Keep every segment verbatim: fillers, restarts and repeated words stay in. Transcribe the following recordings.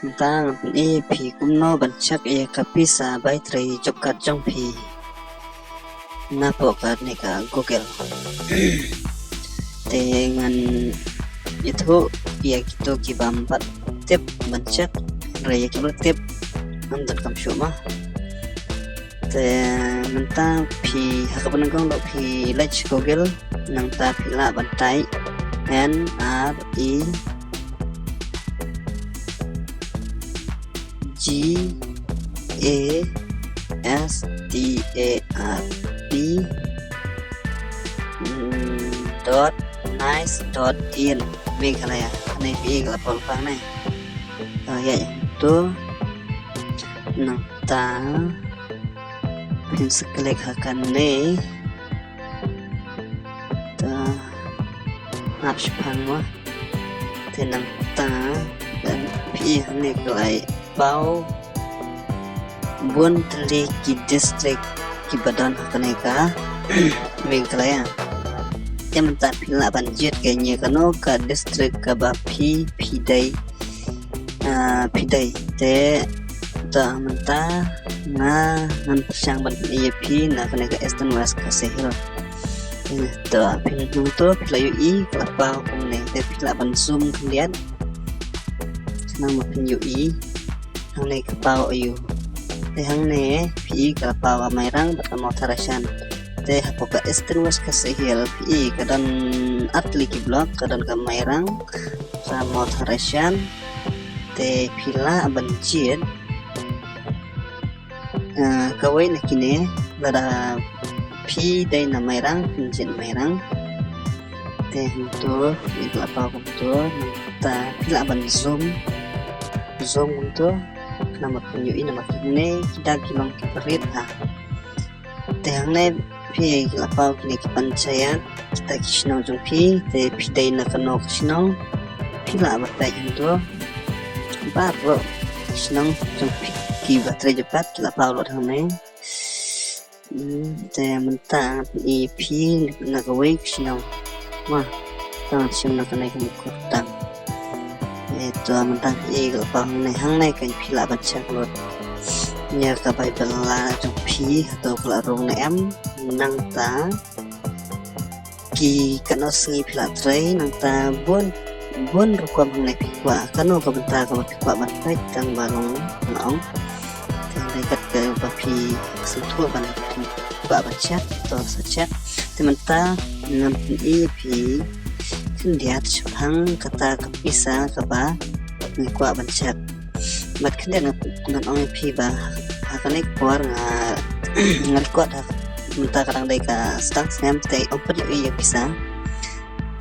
Mynta ngan pyni phi kumno ban check ïa ka pisa bai trei job card jong phi napoh kane ka Google. Te ngan ïathuh ïa kito ki bym pat tip ban check, hynrei ïa kiba tip ngam donkam shuh ma. Te mynta phi ha kaba nyngkong dei phi leit sha Google, nangta phi lah ban type N R E G A S T A R P, mm, dot nice dot in, Meghalaya. Hangne phi i ka la pol pang ne. Ah, ïa, ïa. To nangta phin sa click ha kane. Ta ap shaphang mo. Te nangta phi i hangne ka la paw bun tylli ki district kiba don ha kane ka Meghalaya. Te mynta phi lah ban jied kein ïa kano ka district kaba phi, phi dei, ah, phi dei. Te to mynta nga ngan pyrshang ban pyni ïa phi na kane ka Eastern West Khasi Hills. Te to phin, nangta phi la ïohi ka la paw kumne, te phi lah ban zoom khyndiat. Khnang ba phin ïohi hangne ka paw aiu. Te hangne phi i ka la paw ka Mairang bad ka Mawthadraishan. Te hapoh ka Eastern West Khasi Hills phi i ka don artylli ki block, ka don ka Mairang, ka Mawthadraishan. Te phi lah ban jied, ah, kawei na kine, lada phi dei na Mairang phin jied Mairang. Te hangto phi i ka la paw kumto, nangta phi lah ban zoom, zoom kumto. Khnang ba phin ïohi namar kine ki dak ki long kiba rit ha. Te hangne phi i ka la paw kine ki panchayat, kita ki shnong jong phi, te phi dei na kano ka shnong, phi lah ban peit hangto. Baroh ki shnong jong phi kiba trei job card ki la paw lut hangne. Hmm, te mynta i phi na kawei ka shnong. Wah, tang shim na kane ka mukut tang. Eh, to mynta i ka la paw hangne, hangne kan phi lah ban check lut ïa ka bai bylla jong phi hato ka la rung ne em, nangta ki katno sngi phi lah trei, nangta bun, bun rukom hangne phi kwah, kano ka bynta kaba phi kwah ban peit tang ba long nga ong. Te hynrei kat kaba phi sngewthuh ban, kwah ban check, to sa check. Te mynta ngan pyni ïa phi khyndiat shaphang kata ka pisa kaba ngi kwah ban check. Bad khyndiat ngan, ngan ong ïa phi ba ha kane ka por nga, nga record ha, mynta ka dang dei ka sdang snem te ym pat ïohi ïa pisa.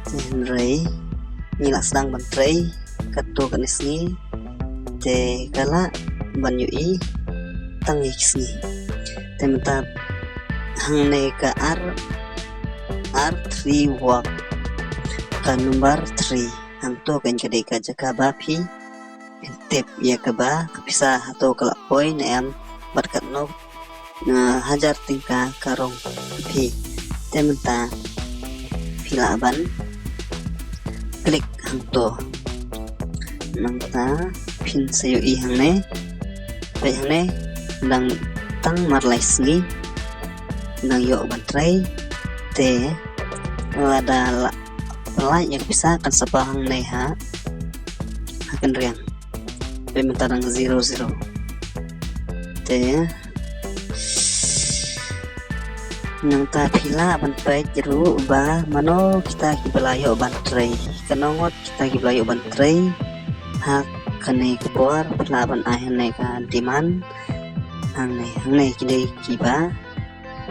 Te hynrei ngi la sdang ban trei katto katne sngi, te ka lah ban ïohi tang ïa ki sngi. Te mynta hangne ka R, R three work, ka number three. Hangto kan ka dei ka jaka ba phi tip ïa kaba ka pisa hato ka la poi ne em bad katno, na hajar tyngka ka rung phi. Te mynta phi lah ban click hangto. Nangta phin sa ïohi hangne. Peit hangne, dang tang mar lai sngi dang ïoh ban trei. Te lada la pynlait ïa ka pisa kan sa paw hangne ha, ha kynriang. Peit mynta dang zero zero. Te nangta phi lah ban peit ruh ba mano kita kiba la ïoh ban trei. Katno ngut kita kiba la ïoh ban trei ha kane ka por, phi lah ban ai hangne ka demand. Hangne, hangne ki dei kiba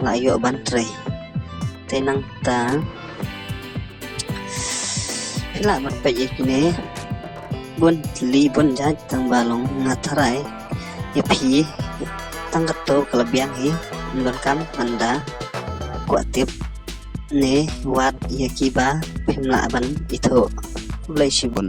la ïoh ban trei. Te nangta phi lah ban peit ïa kine bun tylli bun jait, tang ba long nga tharai ïa phi tang katto ka la biang hi, ym donkam ban da kwah tip ne wad ïa kiba phim lah ban ithuh. Khublei shibun.